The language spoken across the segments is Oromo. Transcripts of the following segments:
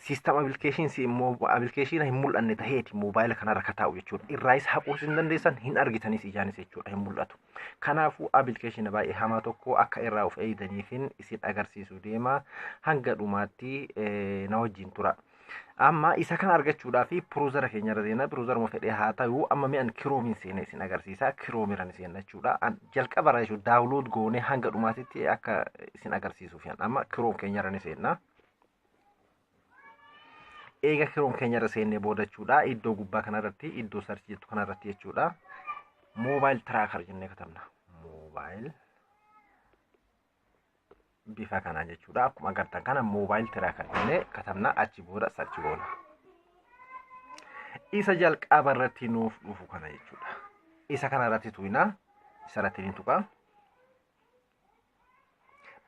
System applications immoo application hin mul'anne taheeti moobaayila kanarra ka taa'u jechuudha. Irraayis haquus hin dandeessan, hin argitanis ijaanis jechuudha, hin mul'atu. Kanaafuu application baay'ee hamaa tokko akka irraa of eegdaniifin isin agarsiisuu deema, hanga dhumaatti na wajjin tura. Amma isa kana argachuudhaaf browsera keenya irra deemna. Browseruma fedhee haa ta'u, amma mi'an Chromeiin seenee isin agarsiisa. Chrome irra ni seenna jechuudha. Jalqaba irraa jechuudha, download goonee hanga dhumaatitti akka isin agarsiisuuf amma Chrome keenya irra ni seenna. Eega Chrome keenya irra seennee booda jechuudha, iddoo gubbaa kanarratti, iddoo search jettu kanarratti jechuudha, mobile tracker jennee katabna. Mobile bifa kanaan jechuudha. Akkuma agartan kana mobile tracker jennee katabna, achi booda search goona. Isa jalqaba irratti nuuf dhufu kana jechuudha. Isa kana irratti tuqna. Isa irratti ni tuqa.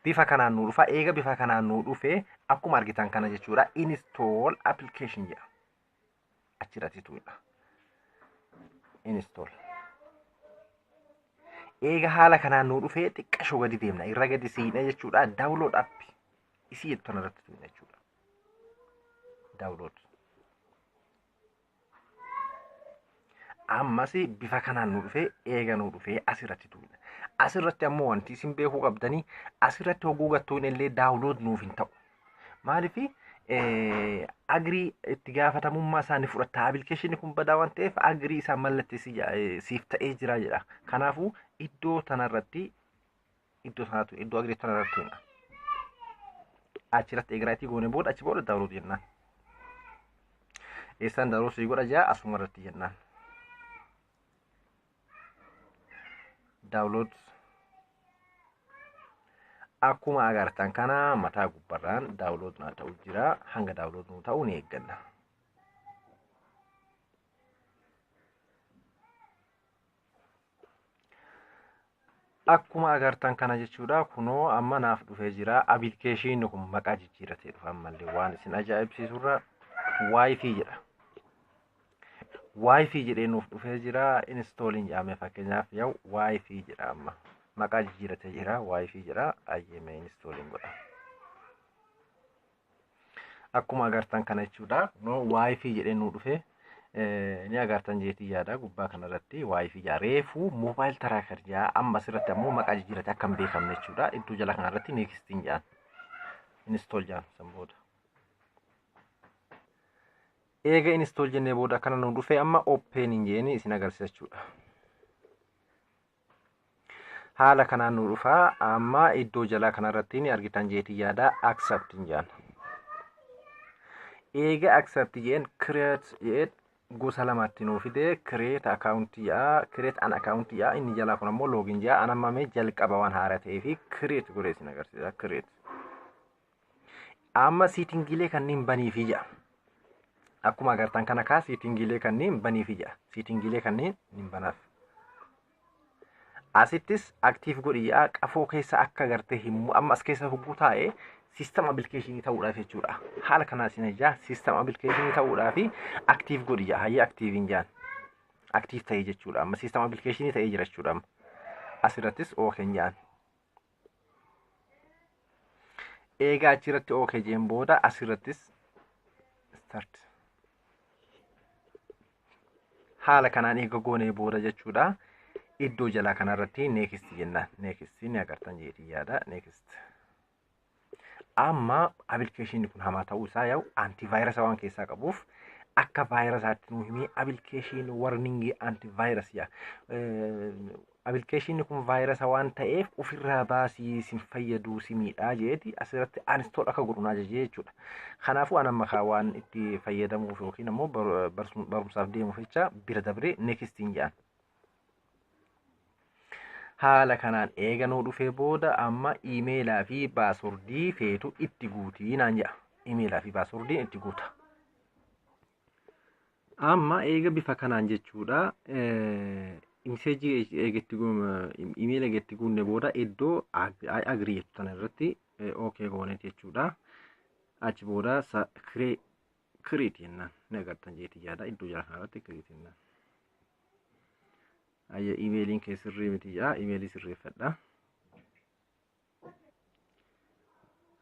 Bifa kanaan nuu dhufa. Eega bifa kanaan nuu dhufe, akkuma argitan kana jechuudha, install application jedha. Achirratti tuqna. Install. Eega haala kanaan nuu dhufe, xiqqashoo gadi deemna. Irra gadi siina jechuudha. Download app isii jettu kanarratti tuqna jechuudha. Download. Ammas bifa kanaan nu dhufe. Eega nu dhufe, asirratti tuqna. Asirratti ammoo wanti isin beekuu qabdanii, asirratti hogguu gattuun illee download nuuf hin ta'u. Maaliif? Agree itti gaafatamummaa isaa ni fudhatta. Appilikeeshinii kun badaa waan ta'eef agree isaa mallatteessi siif ta'ee jira jedha. Kanaafuu iddoo tanarratti, iddoo sanatu, iddoo agree tanarratti tuqna. Achirratti eegiraatii goone booda, achi booda download jennaan. Eessaan download sii godha jaa, asuma irratti jennaan. Download. Akkuma agartan kana mataa gubbarraan download naa ta'u jira. Hanga download nuu ta'u ni eegganna. Akkuma agartan kana jechuudha, kunoo amma naaf dhufee jira. Appilikeeshinni kun maqaa jijjiiratee dhufa ammallee, waan isin ajaa'ibsiisurra WiFi jedha. WiFi jedhee nuuf dhufee jira. Installiin jedhame fakkeenyaaf yaa'u WiFi jedha, amma maqaa jijjiiratee jira, WiFi jedha. Ayyemee installiin godha. Akkuma agartan kana jechuudha, kunoo WiFi jedhee nuu dhufe ni agartan jeetii yaada. Gubbaa kanarratti WiFi jedha. Reefuu mobile tracker jedha, amma asirratti ammoo maqaa jijjiirate akka hin beekamne jechuudha. Iddoo jala kanarratti nextiin jedhan, install jedhan san booda. Eega install jennee booda akkana nu dhufe. Amma open hin jeeni isin agarsiisa jechuudha. Haala kanaan nu dhufa. Amma iddoo jalaa kanarratti ni argitan jeetii yaada, accept hin jedhan. Eega accept jeen, create jeen gosa lamatti nuu fide. Create account jedha, create an account jedha. Inni jalaa kun ammoo login jedha. An amma mee jalqaba waan haaraa ta'ee fi create godhee isin agarsiisa. Create. Amma settingiilee kanneen baniifi jedha. Akkuma agartan kana kaa, settingiilee kanneen baniifi jedha. Settingiilee kanneen ni banaaf. Asittis active godhi jedha. Qafoo keessa akka agartee himu, amma as keessa hogguu taa'ee system appilikeeshinii ta'uudhaaf jechuudha. Haala kanaa isin ajaa, system appilikeeshinii ta'uudhaaf active godhi jedha. Hayyee, activeiin jedhan. Active ta'ee jechuudha. Amma system appilikeeshinii ta'ee jira jechuudha. Asirrattis okay jedhan. Eegaa achirratti okay jeen booda, asirrattis start. Haala kanaan eega goonee booda jechuudha. Iddoo jalaa kanarratti next jennaan. Next ni agartan jeetii yaada, next. Amma appilikeeshinii kun hamaa ta'uu isaa yaa'u antivirus waan keessaa qabuuf akka vaayirasaatti nu himee, application warning, antivirus yaa. Appilikeeshinii kun vaayirasa waan ta'eef ofirraa baasii, sin fayyaduu, si miidhaa jeeti asirratti uninstall akka godhu na ajajee jechuudha. Kanaafuu an amma waan itti fayyadamuuf yookiin ammoo barumsaaf deemuuf jecha bira dabree nextiin jedhan. Haala kanaan eega nuu dhufee booda, amma iimeelaa fi passwordii feetu itti guutii naan jedha. Iimeelaa fi passwordiin itti guuta. Amma eega bifa kanaan jechuudha. Messageii eega itti, iimeela eega itti guunne booda, iddoo agree jettu tana irratti okay gooneeti jechuudha. Achi booda create jennaan, ni agartan jeetii yaada, iddoo jala kanarratti create jennaan. Ayya, iimeeliin kee sirrii miti jedha, iimeelii sirreeffadha.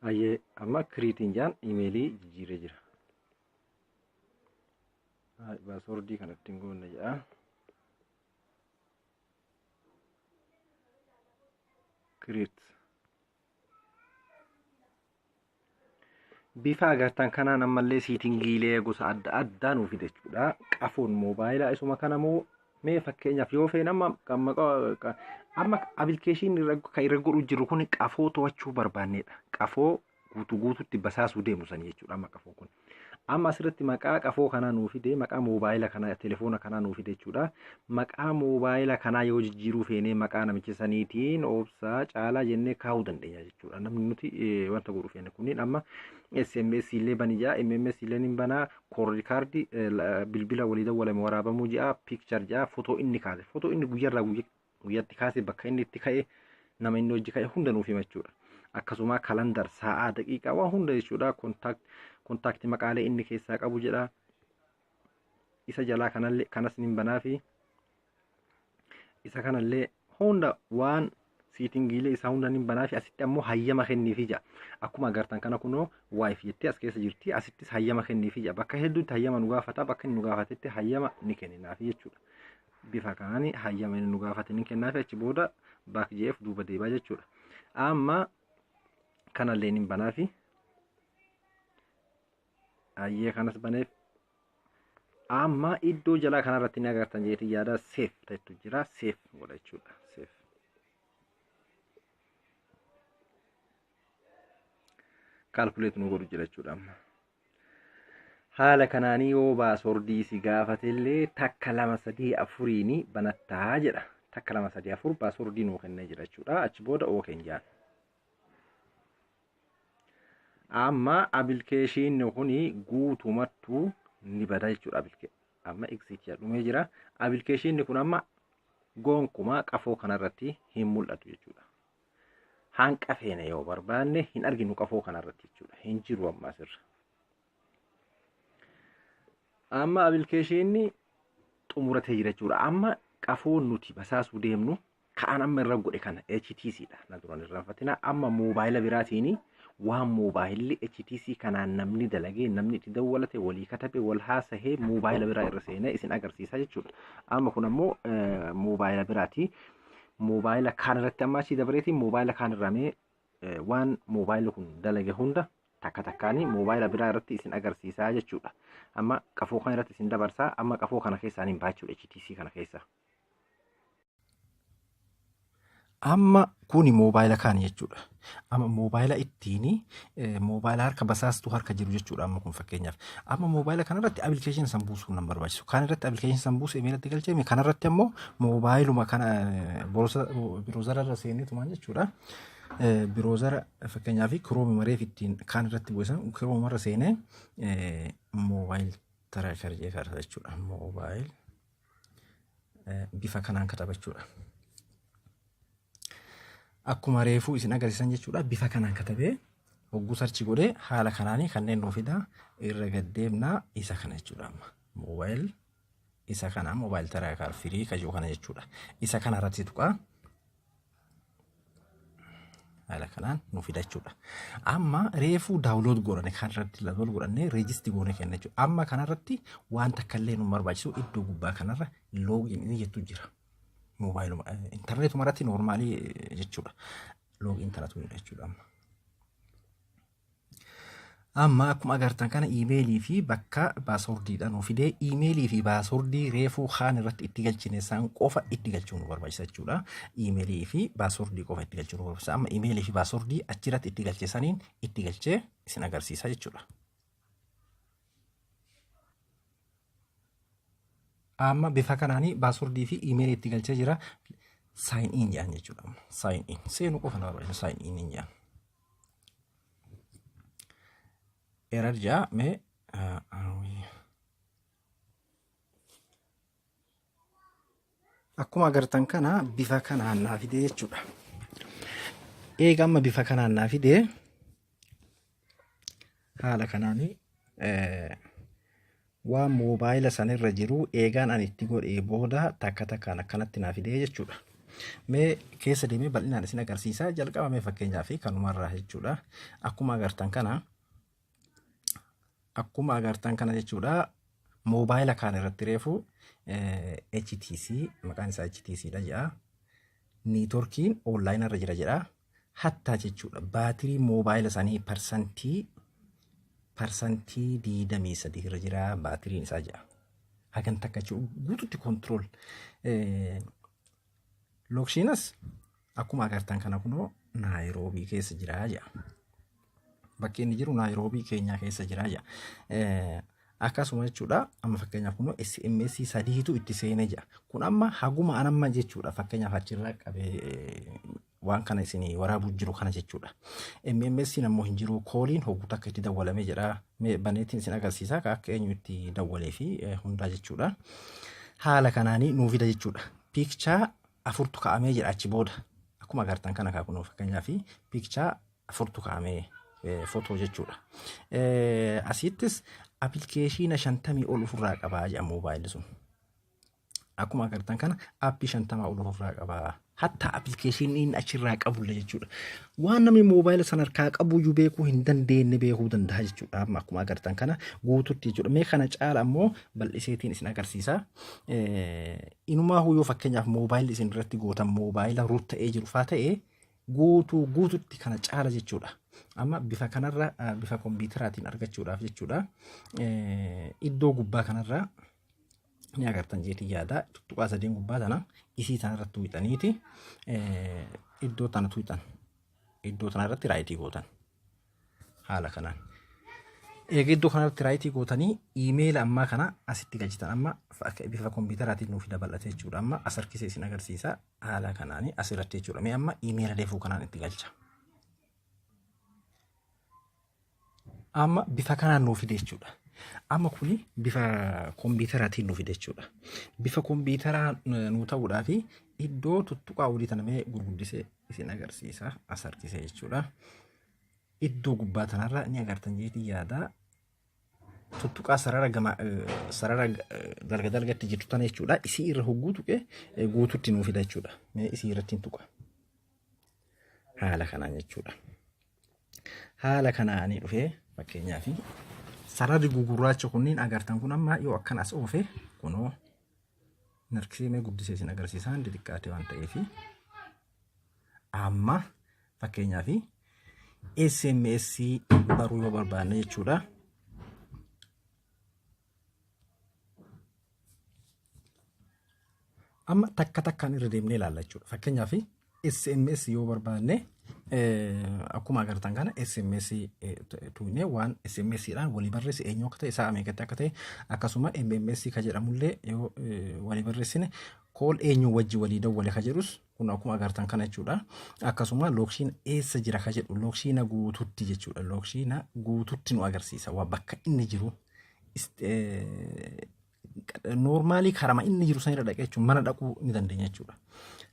Hayyee, amma createiin jaan imeelii jijjiiree jira. Passwordii kanatti hin goone jedha. Create. Bifa agartan kanaan ammallee settingiilee gosa adda addaa nuu fide jechuudha. Qafoon moobaayilaa isuma kana moo? Mee fakkeenyaaf yoo feene, amma applicationii kan irra godhu jiru kun qafoo to'achuu barbaannedha. Qafoo guutuu guutuutti basaasuu deemu sanii jechuudha amma qafoo kun. Amma asirratti maqaa qafoo kanaa nuu fide, maqaa moobaayila kanaa, telefoona kanaa nuu fide jechuudha. Maqaa moobaayila kanaa yoo jijjiiruu feenee, maqaa namicha saniitiin Obsaa Caalaa jennee kaa'uu dandeenya jechuudha. Namni nuti wanta godhu feene kunniin amma SMS illee bani jaa, MMS illee ni banaa, call record, bilbila walii dawwalame waraabamuu jaa, picture jaa, footoo inni kaase, footoo inni guyyaarraa guyyaatti kaase, bakka inni itti ka'e, nama inni hojii ka'e hunda nuuf hima jechuudha. Akkasuma calendar, sa'aa, daqiiqaa, waan hunda jechuudha. Contactii maqaalee inni keessaa qabu jedha. Isa jalaa kanallee kanas ni banaa fi isa kanallee hunda waan settingiilee isaa hunda ni banaa fi asitti ammoo hayyama kenniifi jira. Akkuma agartan kana kunoo WiFi jettee as keessa jirti. Asittis hayyama kenniifi jira. Bakka hedduutti hayyama nu gaafata. Bakka inni nu gaafatetti hayyama ni kenninaafi jechuudha. Bifa kanaan hayyama inni nu gaafate ni kennaafi, achi booda back jeef duuba deebaa jechuudha. Amma kanallee ni banaafi. Hayyee, kanas baneef. Amma iddoo jalaa kanarratti ni agartan jeetii yaada, save ta'etu jira. Save godha jechuudha. Save. Calculate nu godhu jira jechuudha amma. Haala kanaanii yoo passwordii si gaafatellee takka, lama, sadii, afuriini banattaa jedha. Takka, lama, sadii, afur passwordii nuu kennee jira jechuudha. Achi booda okayn jaan. Amma applicationni kuni guutumattuu ni bada jechuudha. Amma exit dhumee jira. Applicationni kun amma gonkumaa qafoo kanarratti hin mul'atu jechuudha. Hanqa feene yoo barbaanne hin arginu qafoo kanarratti jechuudha. Hin jiru amma asirra. Amma applicationni xumuratee jira jechuudha. Amma qafoon nuti basaasuu deemnu ka'an amma irra godhe kana HTC dha. Na duraan irraanfatina. Amma moobaayila biraatiin waan moobaayilli HTC kanaan namni dalagee, namni itti dawwalate, walii katabe, wal haasahee moobaayila biraa irra seenee isin agarsiisa jechuudha. Amma kun ammoo moobaayila biraati. Moobaayila kaan irratti amma achii dabareetiin moobaayila kaan irraa mee waan moobaayilli kun dalage hunda takka takkaanii moobaayila biraa irratti isin agarsiisaa jechuudha. Amma qafoo kana irratti isin dabarsaa, amma qafoo kana keessaa hin baachuudha HTC kana keessa. Amma kuni moobaayila kaani jechuudha. Amma moobaayila ittiin moobaayila harka basaastuu harka jiru jechuudha amma kun fakkeenyaaf. Amma moobaayila kanarratti application san buusuu nan barbaachisu. Kan irratti application san buusee imeelatti galchee, kanarratti ammoo moobaayiluma kana browsera irra seeneetumaan jechuudha. Browsera fakkeenyaaf Chrome mareef ittiin kaan irratti buusan Chrome irra seenee Mobile Tracker jedhee kaasa jechuudha. Mobile bifa kanaan kataba jechuudha. Akkuma reefuu isin agarsiisan jechuudha, bifa kanaan katabee hogguu search godhee haala kanaanii kanneen nuu fida. Irra gaddeemnaa isa kana jechuudha. Amma mobile isa kana, Mobile Tracker Free kajuu kana jechuudha. Isa kana irratti tuqaa, haala kanaan nu fida jechuudha. Amma reefuu download godhane kan irratti download godhannee register goone kenna jechuudha. Amma kanarratti waan takka illee nu barbaachisu, iddoo gubbaa kanarra login inni jettu jira. Moobaayiluma intarneetuma irratti normalii jechuudha. Login tanatu jechuudha amma. Amma akkuma agartan kana iimeelii fi bakka passwordiidha nu fidee, iimeelii fi passwordii reefuu kaan irratti itti galchine isaan qofa itti galchuu nu barbaachisa jechuudha. Iimeelii fi passwordii qofa itti galchuu nu barbaachisa. Amma iimeelii fi passwordii achirratti itti galche saniin itti galchee isin agarsiisa jechuudha. Amma bifa kanaanii passwordii fi iimeelii itti galchee jira. Sign in jedhan jechuudha. Sign in seenuu qofa na barbaachisa, sign in jedhan. Error jaa mee. Akkuma agartan kana bifa kanaan naa fidee jechuudha. Eega amma bifa kanaan naa fidee, haala kanaanii waan moobaayila sanirra jiru eegaan ani itti godhee booda takka takkaan akkanatti naa fidee jechuudha. Mee keessa deemee bal'inaan isin agarsiisa. Jalqaba mee fakkeenyaa fi kanumarraa jechuudha. Akkuma agartan kana jechuudha. Moobaayila kaan irratti reefu HTC, maqaan isaa HTC dha jedha. Networkiin online irra jira jedha. Hattaa jechuudha, baatirii moobaayila sanii 23% irra jira baatiriin isaa jedha. Hagan takka jechuudha, guututti control. Locationas akkuma agartan kana kunoo Naayiroobii keessa jira jedha. Bakki inni jiru Naayiroobii Keenyaa keessa jira jedha. Akkasuma jechuudha, amma fakkeenyaaf kunoo SMS sadiitu itti seenee jira. Kun amma haguma anamma jechuudha, fakkeenyaaf achirraa qabee waan kana isin waraabuu jiru kana jechuudha. MMS ammoo hin jiru, calliin hogguu takka itti dawwalamee jira. Baneetiin isin agarsiisa akka eenyu itti dawwalee fi hundaa jechuudha. Haala kanaanii nuu fida jechuudha. Picture afurtu kaa'amee jira achi booda. Akkuma agartan kana kaa kunoo fakkeenyaaf picture afurtu kaa'amee footoo jechuudha. Asittis appilikeeshiina 50 ol ofirraa qabaa jedha moobaayilli sun. Akkuma agartan kana aappii 50 ol ofirraa qabaa. Hatta appilikeeshiniin achirraa qabullee jechuudha. Waan namni moobaayila sana harkaa qabuyyuu beekuu hin dandeenye beekuu danda'a jechuudha. Amma akkuma agartan kana guututti jechuudha. Mee kana caala ammoo bal'iseetiin isin agarsiisa. Inumaa yoo fakkeenyaaf moobaayilli isin irratti gootan moobaayila root ta'ee jiru faa ta'e, guutuu guututti kana caala jechuudha. Amma bifa kanarra bifa kompiitaraatiin argachuudhaaf jechuudha. Iddoo gubbaa kanarra ni agartan jeetii yaada, tuttuqaa sadeen gubbaa tana, isii tana irratti tuqxaniiti iddoo tana tuqxan, iddoo tana irratti right gootan haala kanaan. Eega iddoo kanarratti right gootanii iimeela ammaa kana asitti galchitan, amma bifa kompiitaraatiin nuuf dabalate jechuudha. Amma as harkisee isin agarsiisa haala kanaanii asirratti jechuudha. Mee amma iimeela deefuu kanaan itti galcha. Amma bifa kanaan nuuf fide jechuudha. Amma kuni bifa kompiitaraatiin nuuf fide jechuudha. Bifa kompiitaraa nuu ta'uudhaaf iddoo tuttuqaa olii tana mee gurguddisee isin agarsiisa, as harkisee jechuudha. Iddoo gubbaa tanarra ni agartan jeetii yaada. Tuttuqaa sarara gama sarara dalga dalgatti jirtu tana jechuudha. Isii irra hogguu tuqe guututti nuu fida jechuudha. Mee isii irratti hin tuqa. Haala kanaan jechuudha. Haala kanaanii dhufee fakkeenyaaf sararri gugurraacha kunniin agartan kun amma yoo akkan as oofe kunoo narkisee mee guddisee isin agarsiisaan xixiqqaate waan ta'eef, amma fakkeenyaaf SMS baruu yoo barbaanne jechuudha. Amma takka takkaan irra deemnee ilaalla jechuudha. Fakkeenyaaf SMS yoo barbaanne, akkuma agartan kana SMS tuqnee waan SMS dhaan walii barreesse, eenyu akka ta'e, sa'a meeqatti akka ta'e, akkasuma MMS ka jedhamullee yoo walii barreessine, call eenyu wajji walii dawwale ka jedhus kun akkuma agartan kana jechuudha. Akkasuma location eessa jira ka jedhu location guututti jechuudha. Location guututti nu agarsiisa waa bakka inni jiru. Normally karama inni jiru sanirra dhaqee jechuun mana dhaquu ni dandeenya jechuudha.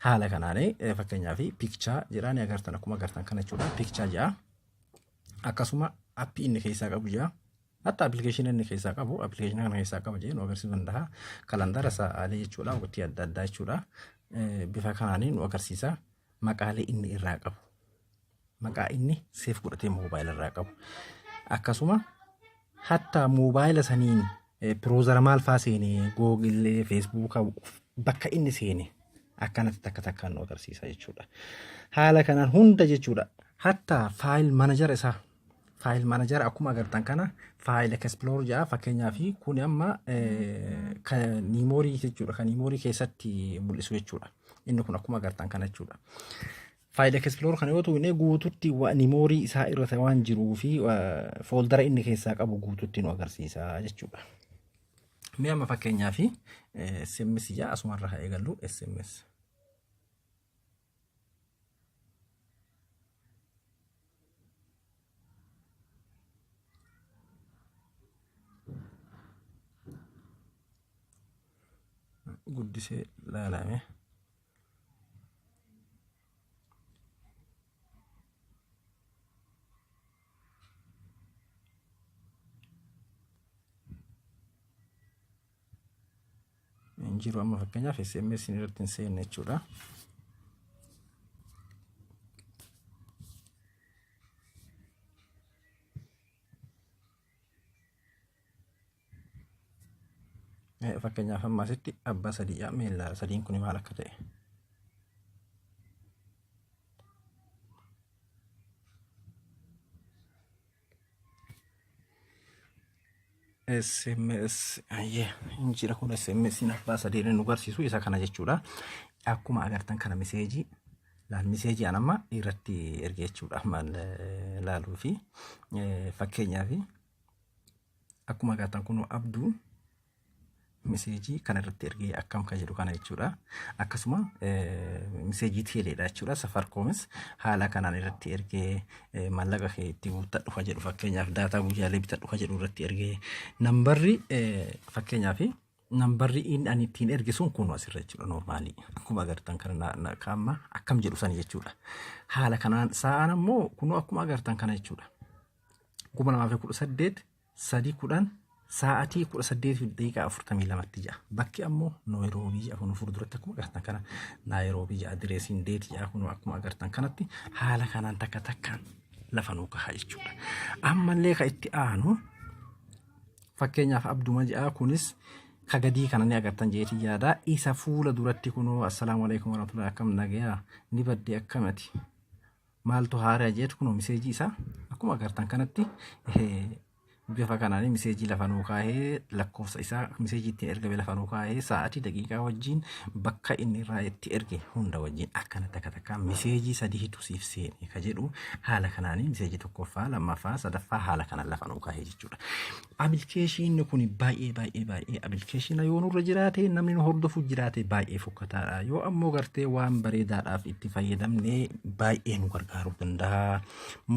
Haala kanaan fakkeenyaaf picture jedhaa, ni agartan akkuma agartan kana jechuudha. Picture jedha. Akkasuma aappii inni keessaa qabu jedha. Hatta appilikeeshinii inni keessaa qabu, appilikeeshinii kana keessaa qaba jedhee nu agarsiisuu danda'a. Kalandara sa'aalee jechuudha, waqtii adda addaa jechuudha. Bifa kanaanii nu agarsiisa maqaalee inni irraa qabu. Maqaa inni save godhatee moobaayila irraa qabu. Akkasuma hatta moobaayila saniin browsera maal faa seenee, Google, Facebooka, bakka inni seene akkanatti takka takkaan nu agarsiisa jechuudha. Haala kanaan hunda jechuudha. Hatta file manager isaa, file manager akkuma agartan kana file explorer jedha. Fakkeenyaaf kun amma kan memory jechuudha, kan memory keessatti mul'isu jechuudha. Inni kun akkuma agartan kana jechuudha. File explorer kana yoo tuqne guututti memory isaa irra waan jiruu fi foldera inni keessaa qabu guututti nu agarsiisa jechuudha. Mee amma fakkeenyaaf SMS jaa, asumarra haa eegallu SMS. Guddisee ilaalame. Hin jiru, amma fakkeenyaaf SMS irratti hin seenne jechuudha. Fakkeenyaaf amma asitti abbaa sadii jedha. Mee ilaala sadiin kun maal akka ta'e. SMS ayyee hin jira kun SMS abbaa sadii nu garsiisu isa kana jechuudha. Akkuma agartan kana miseejii laal miseejii an amma irratti erge jechuudha. Maal laaluu fi fakkeenyaaf akkuma agartan kun abduun miseejii kana irratti ergee akkam kan jedhu kana jechuudha. Akkasuma miseejii teeleedha jechuudha. Safarkoomis haala kanaan irratti ergee maallaqa kee itti guuttadhu kan jedhu fakkeenyaaf daataa guyyaalee bitadhu kan jedhu irratti ergee nambarri fakkeenyaaf nambarri inni ani ittiin erge sun kun asirra jechuudha noormaalii. Akkuma agartan kana amma akkam jedhu sani jechuudha. Haala kanaan sa'aan ammoo kunoo akkuma agartan kana jechuudha. 2018 3 10 sa'aatii 18:42tti ja'a. Bakki ammoo Naayiroobii ja'a kun fuulduratti akkuma agartan kana Naayiroobii ja'a direesiin deeti ja'a kun akkuma agartan kanatti haala kanaan takka takkaan lafa nuu kaha jechuudha. Ammallee ka itti aanu fakkeenyaaf abduma ja'a kunis ka gadii kana ni agartan jeetii yaada isa fuula duratti kunoo assalaamu alaikum warahmatullahi akkam nagayaa ni badde akkamati maaltu haaraa jeetu kunoo miseejii isaa akkuma agartan kanatti bifa kanaan miseejii lafa nuu kaahee lakkoofsa isaa miseejii ittiin ergame lafa nuu kaahee sa'aatii daqiiqaa wajjin bakka inni irraa itti erge hunda wajjin akkana takka takka miseejii sadiitu siif seene ka jedhu haala kanaan miseejii tokkoffaa lammaffaa sadaffaa haala kanaan lafa nuu kaahee jechuudha. Abilikeeshiinni kun baay'ee baay'ee baay'ee abilikeeshiina yoo nurra jiraate namni nu hordofu jiraate baay'ee fokkataadha. Yoo ammoo gartee waan bareedaadhaaf itti fayyadamne baay'ee nu gargaaruu danda'a.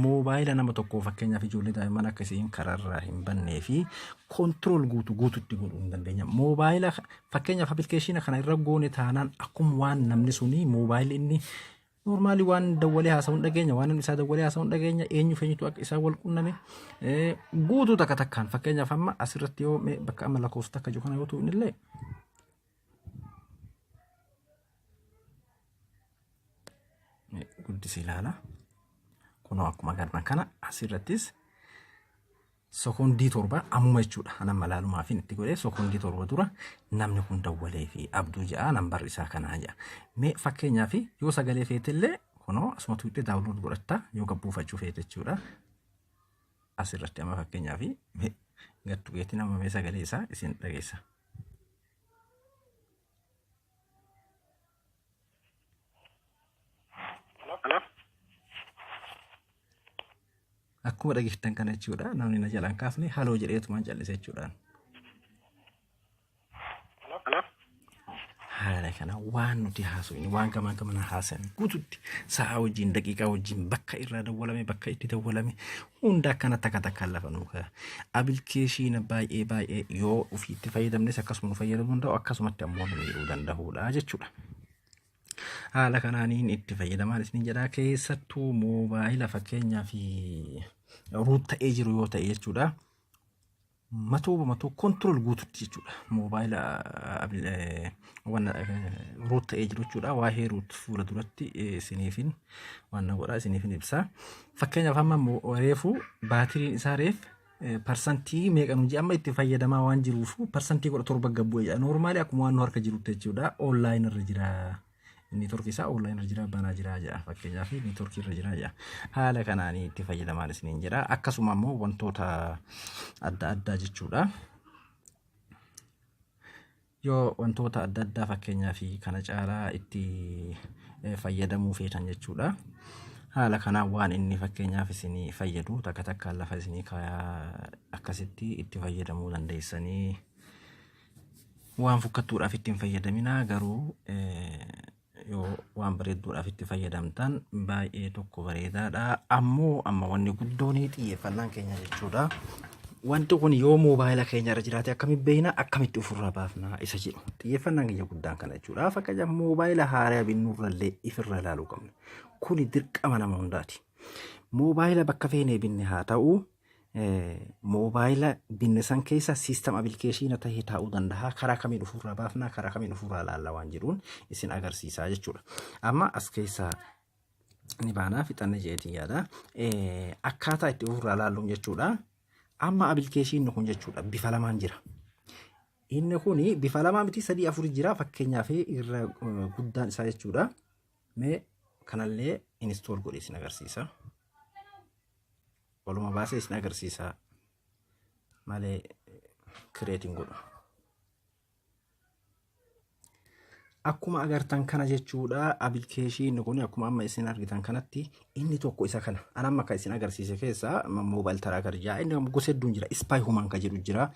Moobaayila nama tokkoo fakkeenyaaf ijoollee daa'imman akka isiin karaarraa hin bannee fi koontirool guutuu guututti godhuu hin dandeenya. Moobaayila fakkeenyaaf abilikeeshiina kana irra goone taanaan akkuma waan namni suni moobaayilli inni Noormaali waan dawwalee haasa'uun dhageenya waan namni isaa dawwalee haasa'uun dhageenya eenyu feenyutu akka isaa wal qunname guutuu takka takkaan fakkeenyaaf amma asirratti yoo mee bakka amma lakkoofsa takka jiru kana yoo tuqne illee guddisee ilaala. Kunoo akkuma agartan kana asirrattis Sekoondii 7 ammuma jechuudha. An amma laalumaafin itti godhee sekoondii 7 dura namni kun dawwalee fi abduu ja'a nambarri isaa kanaa ja'a. Mee fakkeenyaaf yoo sagalee feetellee kunoo asuma tuqxee daawunlood godhatta yoo gabbuufachuu feete jechuudha. Asirratti amma fakkeenyaaf mee gad tuqeetiin amma mee sagalee isaa isin dhageessa. Hello? Akkuma dhageettan kana jechuudha namni na jalaan kaafne haloo jedheetumaan callise jechuudhaan. Hello? Haala kana waan nuti haasofne waan gamaa gamana haasan guututti sa'a wajjin daqiiqaa wajjin bakka irraa dawwalame bakka itti dawwalame hunda akkana takka takkaan lafa nuu kaya. Abilikeeshiina baay'ee baay'ee yoo ofiitti fayyadamnes akkasuma nu fayyadamuu danda'u akkasumatti ammoo nu miidhuu danda'uudha jechuudha. Haala kanaaniin itti fayyadamaan isin jedhaa keessattuu moobaayila fakkeenyaa fi ruut ta'ee jiru yoo ta'e jechuudha. Matoo matoo kontirool guututti jechuudha. Moobaayila ruut ta'ee jiru jechuudha. Waa'ee ruut fuula duratti isiniifin waan na godhaa isiniifin ibsa. Fakkeenyaaf amma reefu baatiriin isaa reef parsantii meeqa nu amma itti fayyadamaa waan jiruuf parsantii 17 gad bu'e jedha. Noormaali akkuma waan nu harka jirutti jechuudha. Onlaayinii irra jira. Neetworkii isaa onlaayinii irra jira banaa jira jedha. Fakkeenyaaf neetworkii irra jira jedha. Haala kanaan itti fayyadamaan isiniin jedha. Akkasuma immoo wantoota adda addaa jechuudha. Yoo wantoota adda addaa fakkeenyaaf kana caalaa itti fayyadamuu feetan jechuudha. Haala kanaan waan inni fakkeenyaaf isinii fayyadu takka takkaan lafa isinii kaayaa akkasitti itti fayyadamuu dandeessanii waan fokkattuudhaaf itti hin fayyadaminaa garuu yoo waan bareedduudhaaf itti fayyadamtan baay'ee tokko bareedaadha. Ammoo amma wanni guddoon xiyyeeffannaan keenya jechuudha. Wanti kun yoo moobaayila keenya irra jiraate akkamitti beekna akkamitti ofirraa baafna isa jedhu xiyyeeffannaan keenya guddaan kana jechuudha. Fakkeenyaaf moobaayila haaraa binnurrallee ifirra ilaaluu qabna. Kuni dirqama nama hundaati. Moobaayila bakka feenee binne haa ta'u moobaayila binne san keessa siistam abilikeeshiina ta'ee taa'uu danda'a. Karaa kamiin ofirraa baafna karaa kamiin ofirraa laalla waan jedhuun isin agarsiisaa jechuudha. Amma as keessa ni baanaa fixanne jeetiin yaada. Akkaataa itti ofirraa laalluun jechuudha. Amma abilikeeshiinni kun jechuudha bifa lamaan jira. Inni kun bifa lamaa miti, sadii afur jira, fakkeenyaaf irra guddaan isaa jechuudha. Mee kanallee install godhee isin agarsiisa. Waluma baasee isin agarsiisa malee create hin godhu. Akkuma agartan kana jechuudha, application kun akkuma amma isin argitan kanatti inni tokko isa kana. An amma kan isin agarsiise keessaa mobile tracker jira. Inni gosa hedduun jira. Spy Human kan jedhu jira.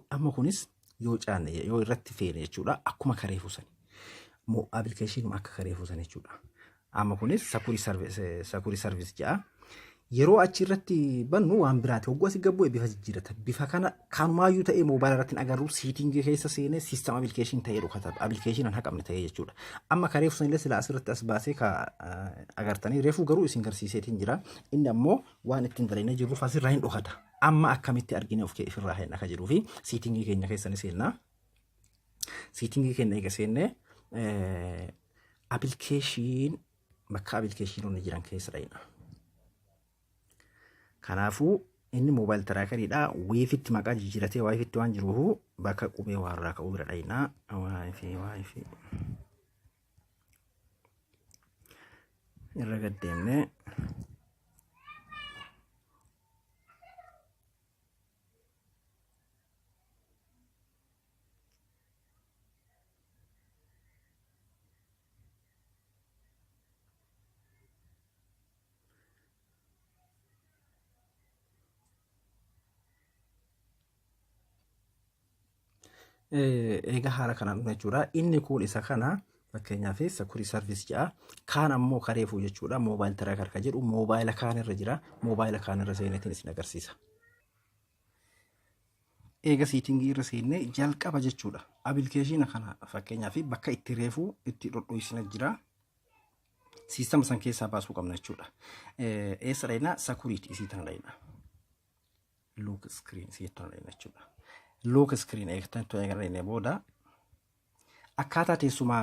Amma kunis yoo caanne, yoo irratti feene jechuudha, akkuma kareefuu sani. Application akka kareefuu sani jechuudha. Amma kunis security service jedha. Yeroo achi irratti bannu waan biraati. Hogguu asii gad bu'e bifa jijjiirata. Bifa kana kanumaayyuu ta'ee moobaayila irratti hin agarru, setting keessa seenee system application ta'ee dhokata. Application hin haqamne ta'ee jechuudha. Amma kareefu sanillee silaa asirratti as baasee ka agartanii reefuu garuu isin garsiiseetiin jira. Inni ammoo waan ittiin dalagnee jirruuf asirraa hin dhokata. Amma akkamitti argine of ofirraa hin akka jiruu fi setting keenya keessa ni seenna. Setting keenya eega seennee application, bakka applicationoonni jiran keessa dhaqna. Kanaafuu inni mobile trackeriidha. WiFitti maqaa jijjiiratee WiFitti waan jiruuf bakka qubee waarraa ka'uu bira dhaqna. WiFi, WiFi. Irra gad deemnee egaa haala kanaan dhufna jechuudha. Inni kun isa kana, fakkeenyaaf security service jedha. Kaan ammoo kareefuu jechuudha. Mobile tracker ka jedhu moobaayila kaan irra jira. Moobaayila kaan irra seeneetiin isin agarsiisa. Eega setting irra seennee jalqaba jechuudha. Application kana fakkeenyaaf bakka itti reefuu itti dhodhoysina jira. Systema san keessaa baasuu qabna jechuudha. Eessa dhaqna? Security isii tana dhaqna. Lock screen isii tana dhaqna jechuudha. Lock screen eegtan eega dhaqnee booda akkaataa teessuma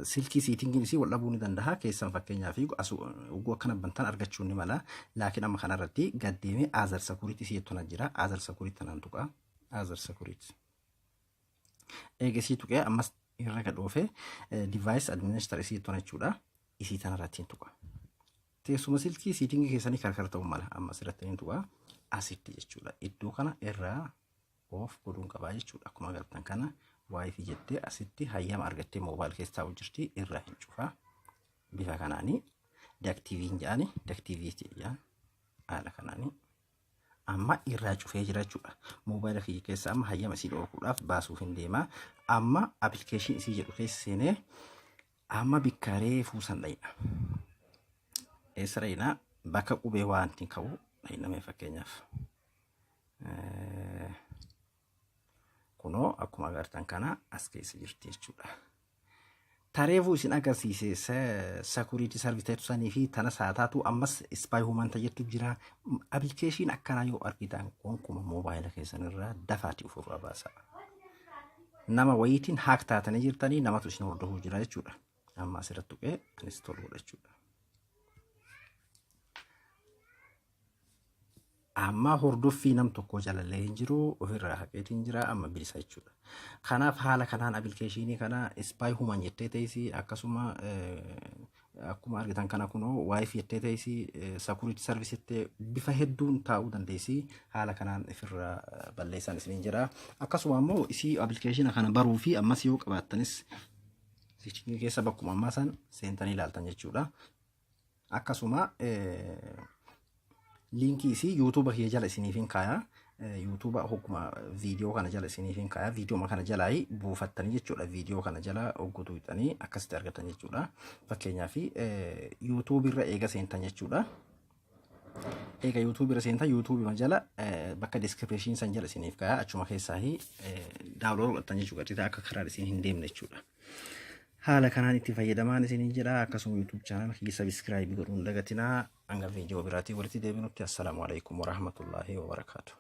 silkii settingiin isii wal dhabuu ni danda'a. Keessan fakkeenyaaf oguu akkana bantan argachuu ni mala. Laakiin amma kanarratti gad deemee other security isii tana jira. Other security tanaan tuqa. Other security. Eega isii tuqee ammas irra gad oofee device administrator isii tana jechuudha. Isii tanarratti hin tuqa. Teessuma silkii setting keessanii karkara ta'uu mala. Amma asirratti hin tuqa. Asitti jechuudha. Iddoo kana irraa off godhuun qabaa jechuudha. Akkuma agartan kana WiFi jettee asitti hayyama argattee moobaayil keessa taa'u jirti, irraa hin cufaa. Bifa kanaanii deactivate jedhani, deactivate jedhan, haala kanaanii amma irraa cufee jira jechuudha. Moobaayila kiyya keessa amma hayyama isii dhorkuudhaaf baasuuf hin deema. Amma application isii jedhu keessa seenee amma bikka reefuu san dhayina. Eessa dhayina? Bakka qubee waan ittiin ka'u dhayinamee fakkeenyaaf. Kunoo akkuma agartan kana as keessa jirti jechuudha. Tareefuu isin agarsiise security service ta'etu sanii fi tana saataatu ammas Spy Human jettu jira. Application akkanaa yoo argitan gonkumaa moobaayila keessan irraa dafaati ofirraa baasa. Nama wayiitiin hack taatanii jirtanii, namatu isin hordofuu jira jechuudha. Amma asirratti tuqee uninstall godha jechuudha. Amma hordoffii nam tokko jalallee hin jiru, ofirraa haqeetiin jira, amma bilisa jechuudha. Kanaaf haala kanaan application kana Spy Human jettee teessi, akkasuma akkuma argitan kana kunoo WiFi jettee teessi, security service jettee bifa hedduun taa'uu dandeessi. Haala kanaan ofirraa balleessan isiniin jira. Akkasuma immoo isii application kana baruu fi ammas yoo qabaattanis keessa bakkuma ammaa san seentanii ilaaltan jechuudha. Akkasuma link isii YouTube kiyya jala isiniif hin kaaya. YouTube hogguma viidiyoo kana jala isiniif hin kaaya. Viidiyoo kana jalaa buufattanii jechuudha. Viidiyoo kana jala hoggutu hixanii akkasitti argatan jechuudha. Fakkeenyaaf YouTube irra eega seentan jechuudha. Eega YouTube irra seentan YouTube jala bakka description san jala isiniif kaaya. Achuma keessaa download godhattan jechuudha. Qaxxitaa akka karaan isin hin deemne jechuudha. Haala kanaan itti fayyadamaan isiniin jedha. Akkasuma YouTube channel kiyya subscribe godhuun dagatinaa. Hanga viidiyoo biraatiin walitti deebinutti, assalaamu alaikum warahmatullaahi wabarakaatu.